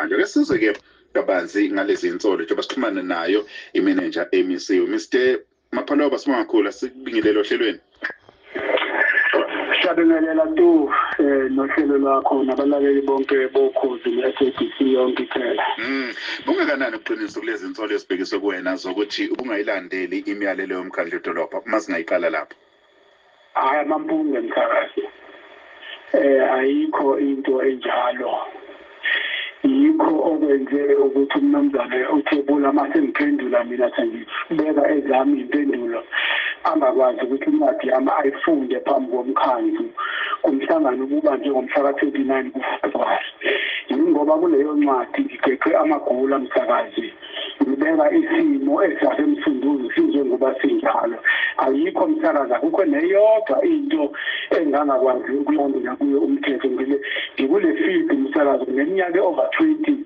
Uyabanjwa. Ke sizwe-ke kabanzi ngalezi insolo njengoba sixhumana nayo imenenja emisiwe. Mr Mapholoba, sibonga kakhulu, asikubingelele ohlelweni. Siyabingelela tu nohlelo lwakho nabalaleli bonke boKhozi ne-SABC yonke iphela. Bungakanani ubuqiniso kulezi insolo ezibhekiswe kuwena zokuthi ubungayilandeli imiyalelo yomkhandlu wedolobha, uma singayiqala lapho? Hhayi, amampunge mthakazi. Ayikho into enjalo. Yikho okwenze ukuthi umnumzane uThebula mase ngiphendula mina sengibeka ezami impendulo angakwazi ukuthi incwadi yami ayifunde phambi komkhandlu kumhlangano ububanjwe ngomhla ka-29 kuFebruwari. Yingoba kuleyo ncwadi ngigeqe amagula msakazi, ngibeka isimo esasemsunduzi sinjengoba sinjalo. Ayikho msakazi, akukho neyodwa into engangakwazi ukulandela kuyo umthetho. Ngikule field msakazi neminyaka over 20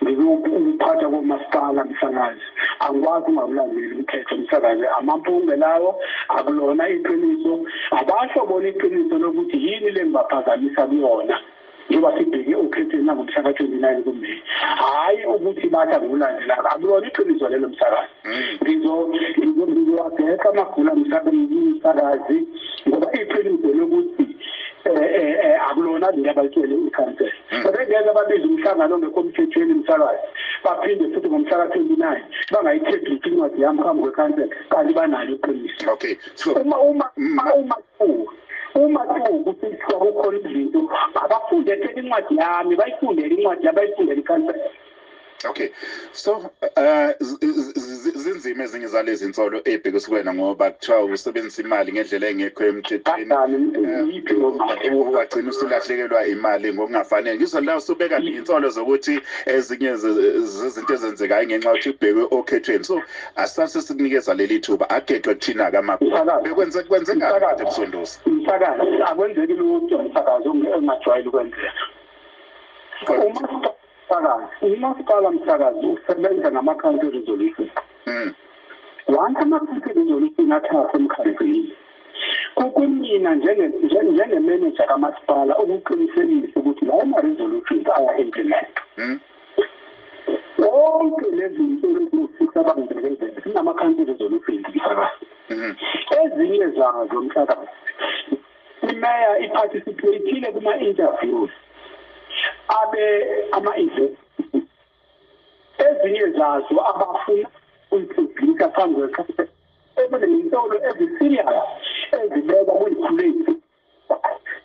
ngikuphatha komasipala msakazi, angikwazi ungawulandeli umthetho msakazi. Amampunge lawo, akulona iqiniso. Abasho bona iqiniso lokuthi yini le ngibaphazamisa kuyona njengoba sibheke okhethweni langomhla ka-29 kuMeyi. Hhayi ukuthi bathi angikulandelanga, akulona iqiniso lelo msakazi. Ngizowageqa amagula msakazi ngoba iqiniso lokuthi akulona leli abalitshele ikhansela. Bebengeke babize umhlangano ongekho emthethweni msakazi, baphinde futhi ngomhla ka-29 bangayithebhisi incwadi yami phambi kwekhansela, kanti banalo iqiniso. Okay, so uma tu ukuthi kukhona izinto abafunde incwadi yami, bayifundele incwadi yami, bayifundele ikhansela. Okay, so zinzima ezinye zalezi insolo ebhekiswe kuwena ngoba kuthiwa usebenzisa imali ngendlela engekho emthethweni, wagcina usulahlekelwa imali ngokungafanele. Ngizwa la usubeka insolo zokuthi ezinye zezinto ezenzekayo ngenxa yokuthi ubhekwe okhethweni. So asase sikunikeza leli thuba ageqe kuthina kamakhulu. Bekwenzeka kade Msunduzi? Msakazi, akwenzeki lutho msakazi ongajwayele ukwenzeka. Umasipala msakazi usebenza ngama-council resolution. Once ama-council resolution athathwa emkhandlwini, kukumina njengemeneja kamasipala ukuqinisekisa ukuthi lawo ma-resolutions aya-implement. Wonke lezi zinto ezifisa abangibekezela sinama-council resolutions msakazi. Ezinye zazo msakazi, imeya i-participate-ile kuma-interviews abe ama-event, ezinye zazo abafuna ukuyipublika phambi kwekhansela, ekuney'nsolo ezi-serious ezibekwa kuyikhuleti.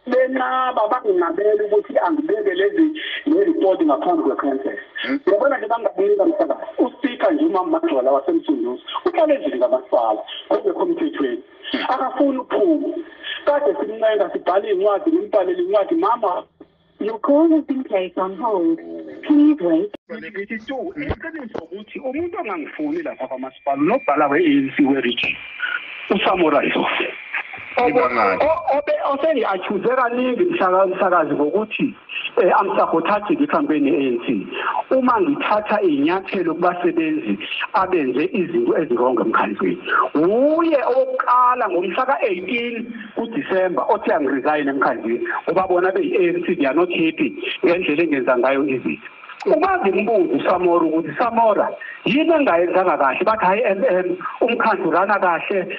Benqaba, banginqabela ukuthi angibeke lezi le-report ngaphambi kwekhansela. Uyabona nje, bangakunika msakazi, uspika nje umama Majola waseMsunduzi uhlala endlini kamasipala ngokungekho emthethweni, akafuni ukuphuma. Kade simncenga, sibhale iy'ncwadi, ngimbhalele incwadi mama. Your call has been placed on hold. Please wait. Ngithi tu iqiniso ukuthi umuntu ongangifuni lapha kwamasipala unobhala we-ANC we-region uSamora Yusuf, obe osengi-accuse kaningi msakazi ngokuthi I'm sabotaging i-campaign ye-ANC uma ngithatha iy'nyathelo kubasebenzi abenze izinto ezi-wrong emkhandlwini. Wuye owokuqala ngomhla ka-18 kuDisemba othi angi-resign emkhandlwini ngoba bona beyi-ANC they are not happy ngendlela engenza ngayo izinto. Uma ngimbuza uSamora ukuthi Samora yini engayenzanga kahle, bathi hayi MM umkhandlu rana kahle,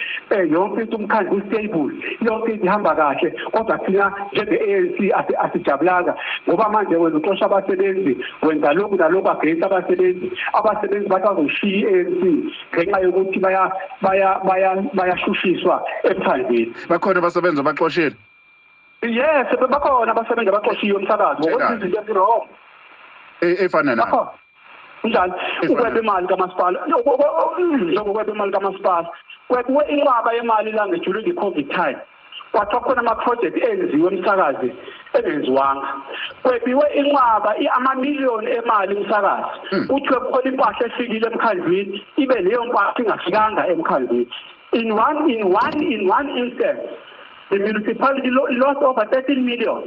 yonke into umkhandlu stable, yonke into ihamba kahle, kodwa thina njenge-ANC asijabulanga ngoba manje wena uxosha abasebenzi, wenza lokhu nalokhu against abasebenzi. Abasebenzi bathi bazoshiya i-ANC ngenxa yokuthi bayashushiswa emkhandlwini. Bakhona abasebenzi abaxoshile? Yes, bakhona abasebenzi abaxoshiwe umsakazi ngokwenza izinto ezi-wrong. Efana nayo njani ukweba imali kamasipala, njengokweba imali kamasipala, kwebiwe inqwaba yemali la during the-COVID time, kwathiwa khona ama-project enziwe emsakazi engenziwanga. Kwebiwe inqwaba amamiliyoni emali emsakazi, kuthiwe kukhona impahla efikile emkhandlwini, ibe leyo mpahla ingafikanga emkhandlwini. In one instance, the municipality lost over 13 million.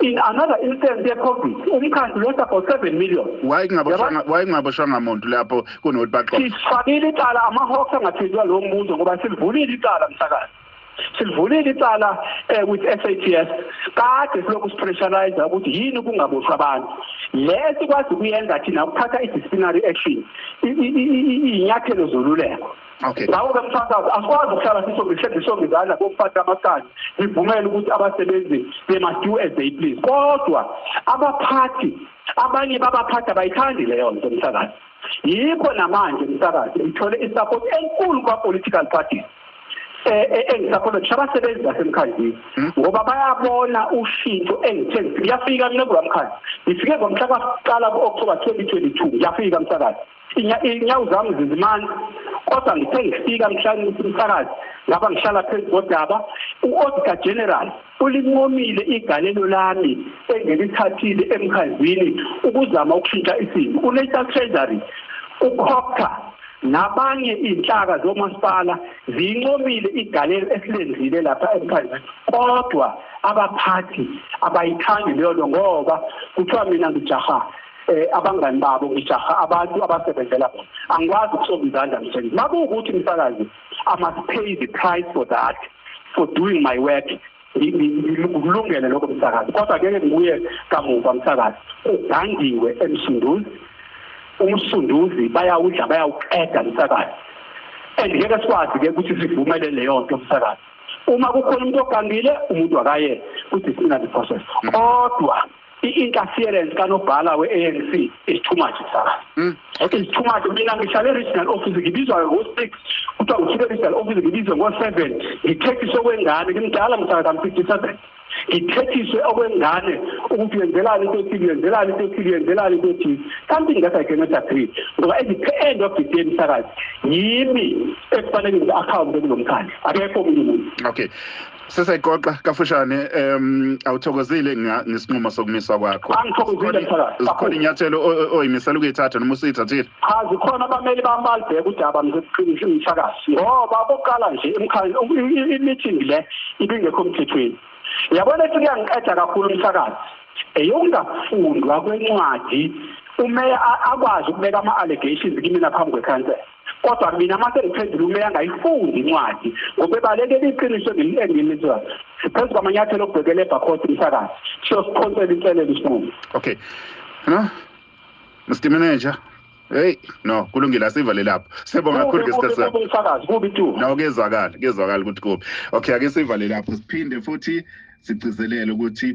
In another instance ye-COVID, umkhandlu lost about 7 million. Why kungaboshwanga muntu lapho kunokuthi baxoxe? Sifakile icala, ama-Hawks angaphendula lowo mbuzo ngoba silivulile icala msakazi. Silivulile icala with SAPS, kade silokhu sipressurize ukuthi yini kungaboshwa abantu. Le sikwazi ukuyenza thina ukuthatha i-disciplinary action, iy'nyathelo zoluleko. Ngakho-ke msakazi, asikwazi ukuhlala sisonge izandla kokuphatha amacala, sivumele ukuthi abasebenzi they must do as they please. Kodwa abaphathi, abanye babaphathi abayithandi leyo nto msakazi. Yikho namanje msakazi ithole i-support enkulu kwa-political parties engisapota ngisho abasebenzi basemkhandlwini, ngoba bayabona ushintsho engithe ngiyafika mina kulo mkhandlu. Ngifike ngomhla kakuqala ku-October 2022, ngiyafika msakazi, inyawo zami zizimanzi, kodwa ngithe ngifika msakazi ngaba ngihlala phezu kodaba. U-Auditor General ulincomile igalelo lami engilithathile emkhandlwini ukuzama ukushintsha isimo. U-National Treasury, uCogta nabanye iy'nhlaka zomasipala ziyincomile igalelo esilenzile lapha emkhandlwini, kodwa abaphathi abayithandi leyo nto, ngoba kuthiwa mina ngijaha abangani babo, ngijaha abantu abasebenzela bona. Angikwazi ukusonga izandla msebenzi. Makuwukuthi msakazi, I must pay the price for that, for doing my work. Ngikulungele lokho msakazi, kodwa ngeke ngibuye kamuva msakazi. Ugangiwe eMsunduzi, uMsunduzi bayawudla bayawuqeda msakazi, and ngeke sikwazi-ke ukuthi sivumele leyo nto msakazi. Uma kukhona umuntu ogangile, umuntu akaye ku-disciplinary process, kodwa i-interference kanobhala we-ANC is too much msakazi. It's too much. Mina ngihlale e-regional office, ngibizwa ngo-6, kuthiwa ngifike e-regional office ngibizwe ngo-7, ngithethiswe okwengane. Ngimdala msakazi, I'm 57. Ngithethiswe okwengane ukuthi yenzelani into ethile, yenzelani into ethile, yenzelani into ethile, something that I cannot agree, ngoba at the end of the day msakazi, yimi ekufanele ngi-account kulo mkhandlu, akekho omunye umuntu. Okay, sesayiqoqa kafushane. Awuthokozile ngesinqumo sokumiswa kwakho? Angithokozile msakazi. Zikhona inyathelo oyimisela ukuyithatha noma usuyithathile? Cha, zikhona. Abameli bami balibheka udaba msakazi, ngoba okokuqala nje i-meeting le ibingekho emthethweni. Yabona, ethi kuyangiqeda kakhulu umsakazi eyokungafundwa kwencwadi, umeya akwazi ukubeka ama-allegations kimina phambi kwekhansela, kodwa mina uma sengiphendula umeya angayifundi incwadi ngoba ebalekela iqiniso engilizwayo. Siphezu kwamanyathelo okubhekele e-labour court umsakazi, siyosiphonsela inselelo isinqumo. Okay, no, Mr Manager, hey, no, kulungile, asivale lapho. Siyabonga kakhulu ngesikhathi sakho. Umsakazi, kubi tu. No, kuyezwakala, kuyezwakala ukuthi kubi. Okay, ake sivale lapho, siphinde futhi sigcizelele ukuthi